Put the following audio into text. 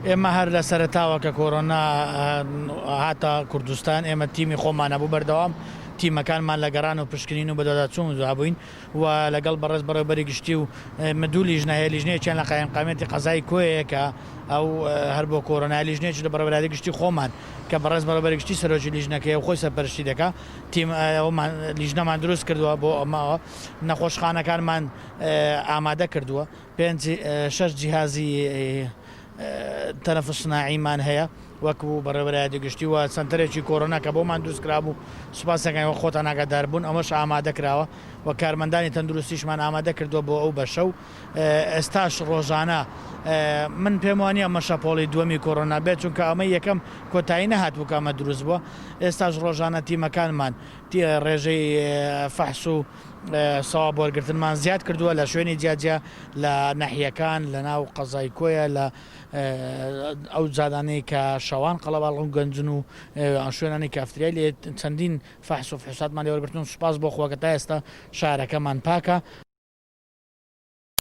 ئێمە هەر لە سەرەتاوە کە کۆرۆنا هاتە کوردستان ئێمە تیمی خۆمان هەبوو بەردەوام تیمەکانمان لە گەڕان و پشکنین و بەدواداچوون بووین و لەگەڵ بەڕێز بەڕێوەبەری گشتی و مدوو لیژنە هەیە لیژنەیەکیان لە قایمقامیەتی قەزای کۆیەیە کە ئەو هەر بۆ کۆرۆنا لیژنەیەکی لە بەڕێوەبەرایەتی گشتی خۆمان کە بەڕێز بەڕێوەبەری گشتی سەرۆکی لیژنەکەیە و خۆی سەرپەرشتی دەکا تیم ئەومان لیژنەمان دروست کردووە بۆ ئەمەوە نەخۆشخانەکانمان ئامادە کردووە پێنج شەش جیهازی تەنەفس سناعیمان هەیە وەکو بەڕێوەبەرایەتی گشتی و سەنتەرێکی کۆرۆنا کە بۆمان دروست کرابوو سوپاس دەکەین وەک خۆتان ئاگادار بوون ئەمەش ئامادە کراوە و کارمەندانی تەندروستیشمان ئامادە کردووە بۆ ئەو بەشە و ئێستاش ڕۆژانە من پێم وانییە ئەمە شەپۆڵی دووەمی کۆرۆنا بێت چونکە ئەمە یەکەم کۆتایی نەهاتبوو کە ئەمە دروست بووە ئێستاش ڕۆژانە تیمەکانمان ڕێژەی فەحس و سەواب وەرگرتنمان زیاد کردووە لە شوێنی جیاجیا لە نەحیەکان لە ناو قەزای کۆیە لە ئەو جادانەی کە شەوان قەڵەباڵغ و گەنجن و شوێنانی کافتریای لێ چەندین فەحس و فحوساتمان لێ وەرگرتوون سوپاس بۆ خوا کە تا ئێستا شارەکەمان پاکە.